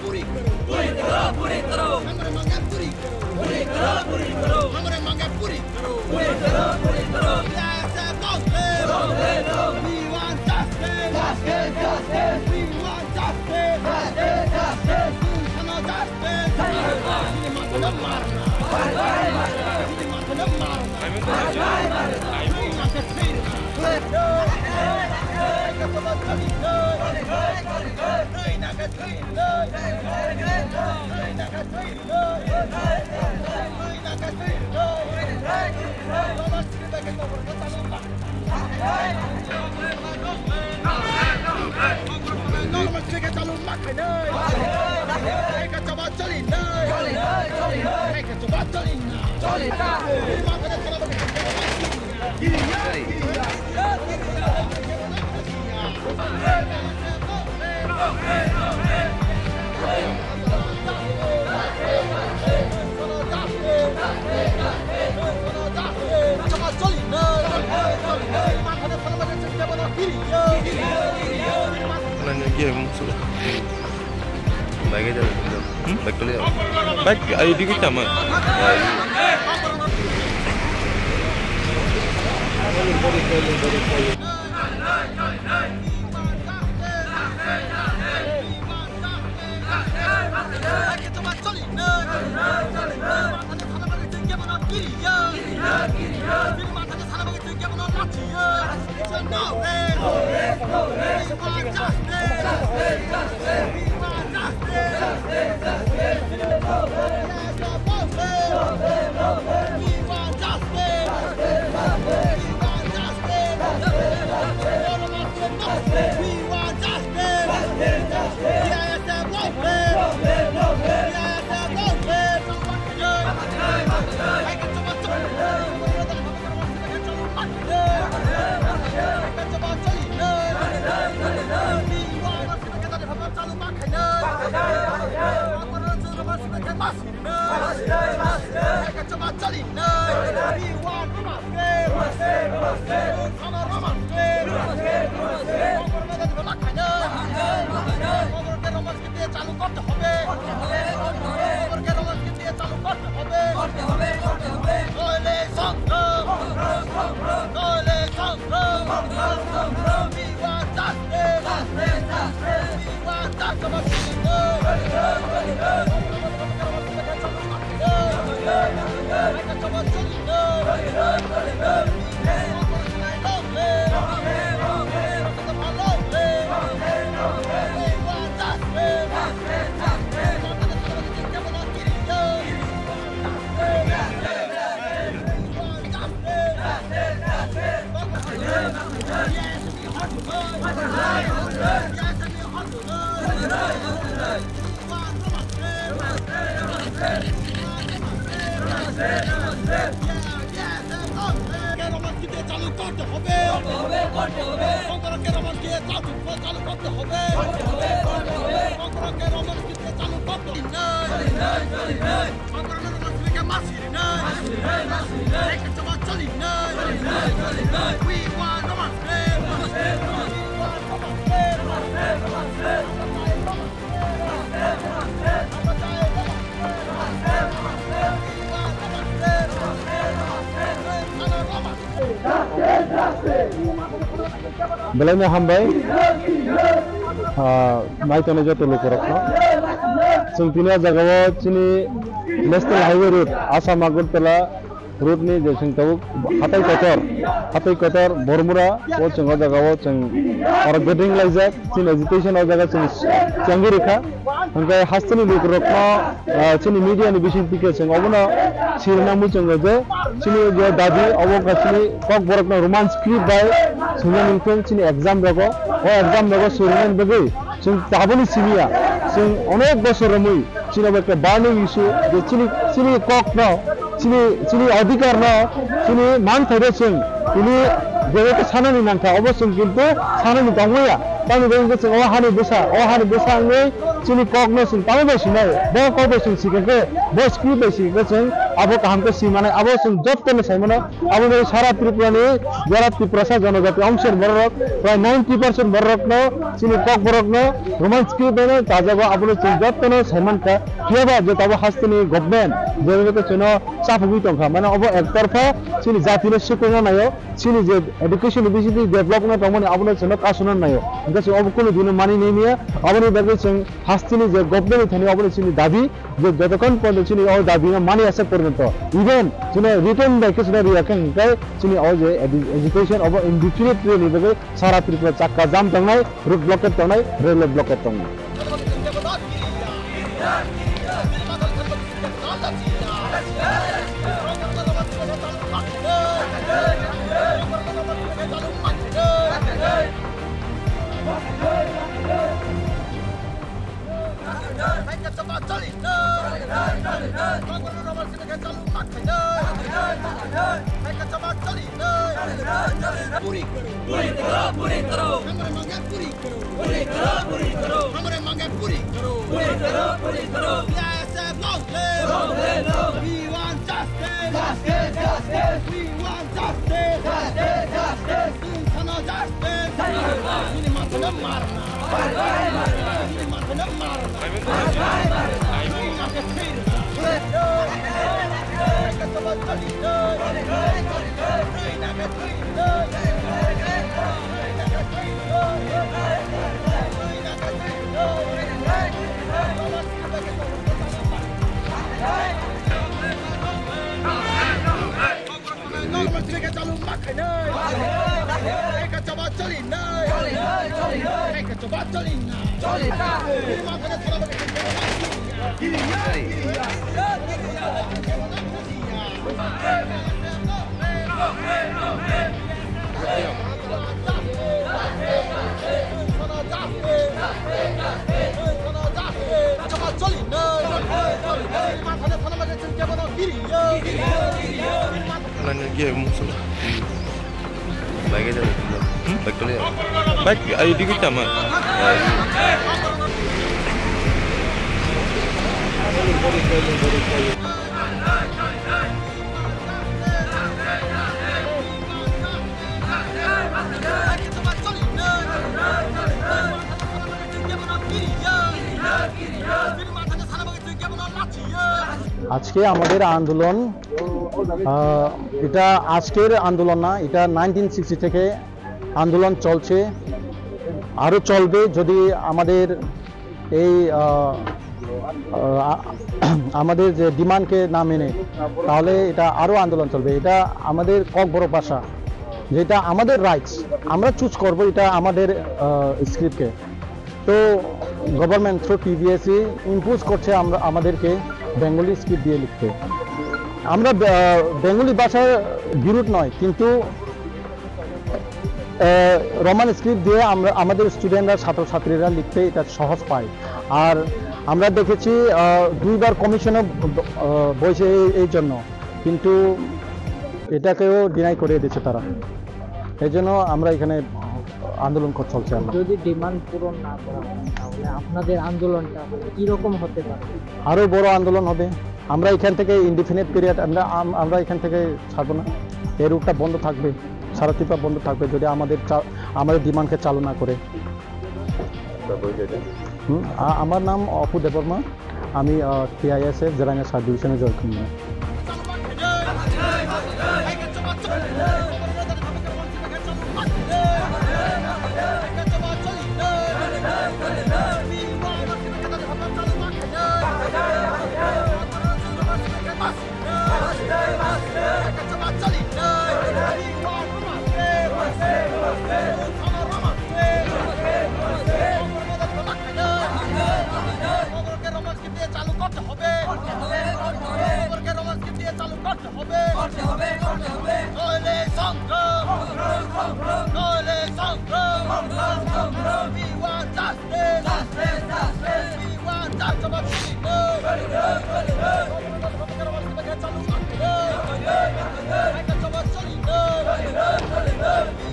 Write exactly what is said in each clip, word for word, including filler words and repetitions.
पूरी करो, पूरी करो, पूरी करो। हमारे मांगे पूरी करो, पूरी करो, पूरी करो। हमारे मांगे पूरी करो, पूरी करो, पूरी करो। We want justice, justice, justice. We want justice, justice, justice. We want justice. Bike aja. Hmm? Bike tuloy. Bike, ah, ini kita mah. চালু করতে হবে। করতে হবে, করতে হবে, করতে হবে। করতে হবে, করতে হবে। নইলে সংগ্রাম, সংগ্রাম, সংগ্রাম। নইলে সংগ্রাম, সংগ্রাম, সংগ্রাম। We want justice, justice, justice। We want justice। চালু করতে হবে। করতে হবে, করতে হবে। সংগ্রামকে রমনকে চালু, চালু করতে হবে। করতে হবে, করতে হবে। সংগ্রামকে রমনকে চালু করতে হবে। চলি নাই, চলি নাই, চলি নাই। সংগ্রামকে রমনকে মাসির নাই। মাসির নাই, মাসির নাই। একটা জমা চলি নাই। চলি নাই, চলি নাই। We want রমনকে। রমনকে, রমনকে। We want রমনকে। রমনকে, রমনকে। Belai no hambai, ah, naitongnai joto lukurokno. Chwng tini o jagao chini National Highway Road, Assam Agartala, road ni je chwng tabuk hatai kotor, hatai kotor Bormura o chwng o jaga o chwng oro gathering laijak, chini agitation o jaga chwng chengwi rikha. Hwnkhe hasteni lukurokno, ah, chini media ni bising tike chwng obono sirina muchungo je chini je dabi obo wngkha chini Kokborokno Roman script bai swinani wngkhe chini exam rogo, o exam rogo swinani bagwi chwng taboni simiya, chwng onek bosor romwi chini obo ekta burning issue, je chini, chini kokno, chini, chini adhikar no, chini manthaino chwng tini Jebo khe sanani nangkha, obo chwng kintu sanani tongmaya. Tamni bagwi khe chwng o hani bwsa, o hani bwsa wngwi chini kokno chwng tamo bai sinai. Bo kok bai chwng sikha khe, bo script bai sikha khe chwng abo kaham khe si manai. Abo chwng jotono sai mano. Aboni sara Tripura ni jara Tiprasa jonojati ongshor borok prai ninety percent borok no chini kok borok no Roman script bai no chajago, abono chwng jotono sai mankha. Phiya ba je tabo hasteni government jebo khe chwngno chapugwi tongkha. Mane obo ektorpha chini jati no swkangna naio, chini je education ni bisingtwi develop wngna tongmani abono chwngno kasuna naio. Hwnkhe chwng obo kunu dino mani nai maya, aboni bagwi chwng hasteni je government ni thani obono chini dabi, je jotokhon porjonto chini o dabi no mani asa porjonto, even chini written bai khe chini riya khe hwnkhe chini o je edu-, education obo indefinite ni bagwi sara Tripura chakka jam tongnai, road blockade tongnai, railway blockade tongnai. Puri karo, puri karo, puri karo. Hamre mangya puri karo, puri karo, puri karo. Hamre mangya puri karo, puri karo, puri karo. B I S F long live, long live, long live. We want justice, justice, justice. We want justice, justice, justice. Sana justice, sana justice. Ini mata na marna. Ini mata na marna. Bike ayo dikit sama. আজকে আমাদের আন্দোলন, আহ, এটা আজকের আন্দোলন না, এটা nineteen sixty থেকে আন্দোলন চলছে, আরও চলবে। যদি আমাদের এই, আহ, আহ, আমাদের যে ডিমান্ডকে না মেনে, তাহলে এটা আরও আন্দোলন চলবে। এটা আমাদের ককবরক ভাষা, যেটা আমাদের রাইটস, আমরা চুজ করব এটা আমাদের, আহ, স্ক্রিপ্টকে। তো গভর্নমেন্ট থ্রু টিবিএসই ইম্পোজ করছে আমরা, আমাদেরকে বেঙ্গলি স্ক্রিপ্ট দিয়ে লিখতে। আমরা বে-, আহ, বেঙ্গলি ভাষার বিরোধ নয়, কিন্তু আহ, রোমান স্ক্রিপ্ট দিয়ে আমরা, আমাদের স্টুডেন্টরা, ছাত্রছাত্রীরা লিখতে এটা সহজ পায়। আর আমরা দেখেছি, আহ, দুইবার কমিশনে ব-, আহ, বইছে এই, এই জন্য, কিন্তু এটাকেও ডিনাই করে দিয়েছে তারা। এই জন্য আমরা এখানে আন্দোলন কর-, চলছে আমার। যদি ডিমান্ড পূরণ না করা হয়, তাহলে আপনাদের আন্দোলনটা কিরকম হতে পারে? আরও বড় আন্দোলন হবে। আমরা এখান থেকে ইনডিফিনিট পিরিয়ড আমরা, আম-, আমরা এখান থেকে ছাড়বো না। এই রুটটা বন্ধ থাকবে, সারা ত্রিপুরা বন্ধ থাকবে যদি আমাদের চা-, আমাদের ডিমান্ডকে চালু না করে। হুম, আ-, আমার নাম অপু দেববর্মা, আমি, আহ, টিআইএসএফ জেরাঙ্গা সাব ডিভিশনে জয়েন করি। চালু করতে হবে। চালু করতে হবে। করতে হবে, করতে হবে। নইলে সংগ্রাম। সংগ্রাম, সংগ্রাম। নইলে সংগ্রাম। সংগ্রাম, সংগ্রাম। We want justice। Justice, justice। We want justice। চালু করতে হবে। চালু করতে হবে।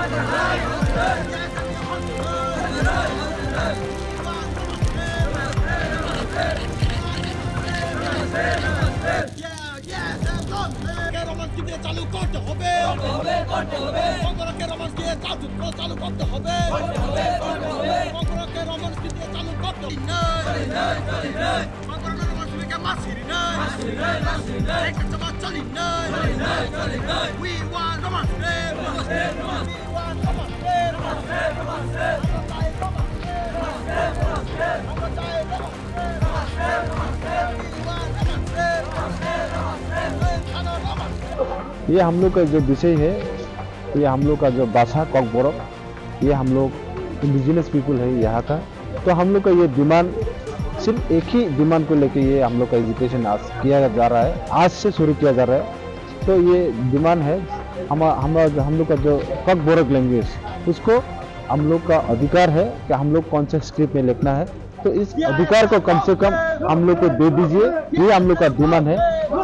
রোমান স্ক্রিপ্ট চালু করতে হবে। কংগ্রেসকে রোমান স্ক্রিপ্ট চালু, চালু করতে হবে। কংগ্রেসকে রোমান স্ক্রিপ্ট চালু করতে হবে। কংগ্রেসকে রোমান স্ক্রিপ্টকে মাছ ছিঁড়ি নাই। একটা চামচ চলি নাই। We want Roman script. We want Roman script. আমরা চাই Roman script. আমরা চাই Roman script. ये हम लोग का जो विषय है, ये हम लोग का जो भाषा कॉकबोरोक, ये हम लोग इंडिजिनस पीपल है यहाँ का। तो हम लोग का ये डिमांड, सिर्फ एक ही डिमांड को लेके ये हम लोग का एजिटेशन आज किया जा रहा है, आज से शुरू किया जा रहा है। तो ये डिमांड है, हम हम हम लोग का जो कॉकबोरोक लैंग्वेज, उसको हम लोग का अधिकार है कि हम लोग कौन सा स्क्रिप्ट में लिखना है। तो इस अधिकार को कम से कम हम लोग को दे दीजिए, ये हम लोग का डिमांड है।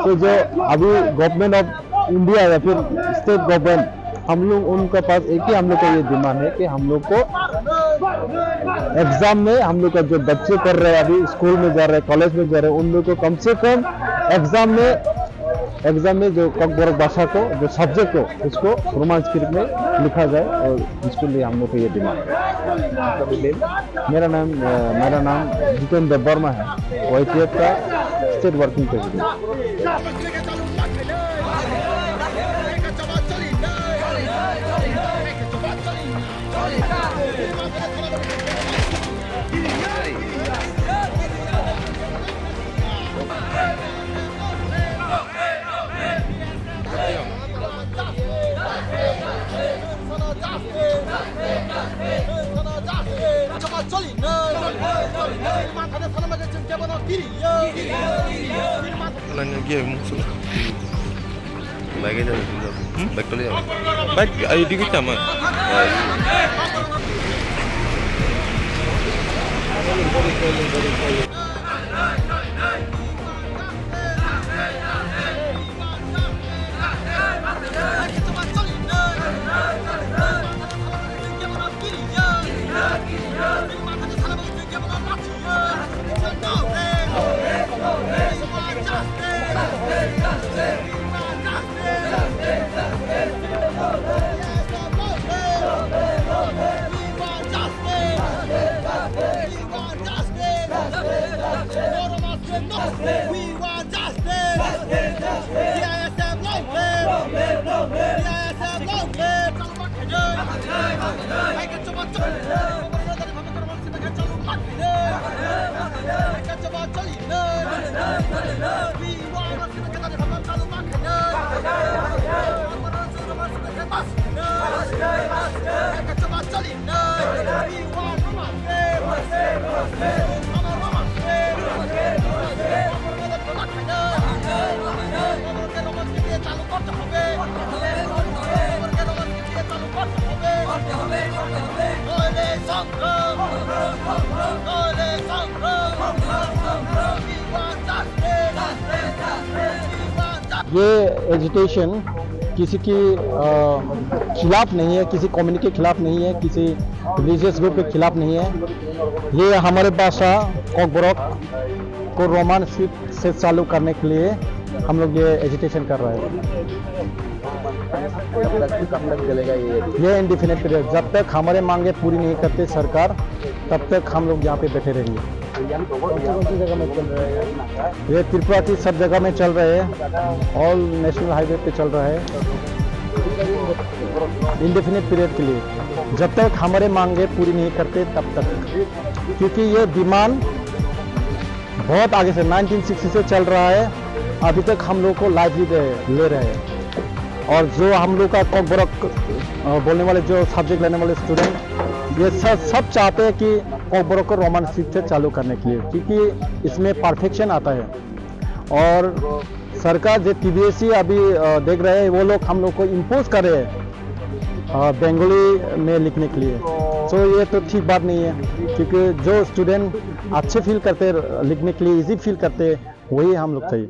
तो जो अभी गवर्नमेंट ऑफ इंडिया या फिर स्टेट गवर्नमेंट, हम लोग उनके पास एक ही हम लोग का ये डिमांड है कि हम लोग को एग्जाम में, हम लोग का जो बच्चे पढ़ रहे हैं, अभी स्कूल में जा रहे हैं, कॉलेज में जा रहे हैं, उन लोग को कम से कम एग्जाम में, एग्जाम में जो कॉकबोरोक भाषा को, जो सब्जेक्ट को, उसको रोमन स्क्रिप्ट में लिखा जाए, और इसके लिए हम लोग को ये डिमांड है। मेरा नाम, अ, मेरा नाम जितेंद्र वर्मा है, वाईटीएफ का state working president. Lagi aja, bike ayo dikit sama. We want justice! T I S F long live! T I S F long live! ये एजिटेशन किसी की, अ, खिलाफ नहीं है, किसी कम्युनिटी के खिलाफ नहीं है, किसी रिलीजियस ग्रुप के खिलाफ नहीं है। ये हमारे भाषा कॉकबोरोक को रोमन स्क्रिप्ट से चालू करने के लिए हम लोग ये एजिटेशन कर रहे हैं। कब तक, कब तक चलेगा ये? ये इंडेफिनिट पीरियड, जब तक हमारे मांगे पूरी नहीं करते सरकार, तब तक हम लोग यहाँ पे बैठे रहेंगे। कौन सी, कौन सी जगह में चल रहा है? ये त्रिपुरा की सब जगह में चल रहे हैं, ऑल नेशनल हाईवे पे चल रहा है, इंडेफिनिट पीरियड के लिए, जब तक हमारे मांगे पूरी नहीं करते तब तक, क्योंकि ये डिमांड बहुत आगे से नाइनटीन सिक्सटी से चल रहा है, अभी तक हम लोग को लाइवली दे, ले रहे हैं। और जो हम लोग का कॉकबोरोक, अ, बोलने वाले, जो सब्जेक्ट लेने वाले स्टूडेंट, ये सब, सब चाहते हैं कि कॉकबोरोक को रोमन स्क्रिप्ट से चालू करने के लिए, क्योंकि इसमें परफेक्शन आता है। और सरकार जो सीबीएसई अभी, अ, देख रहे हैं, वो लोग हम लोग को इम्पोज कर रहे हैं, अ, बंगाली में लिखने के लिए। सो ये तो ठीक बात नहीं है, क्योंकि जो स्टूडेंट अच्छे फील करते, लिखने के लिए इजी फील करते, वही हम लोग चाहिए।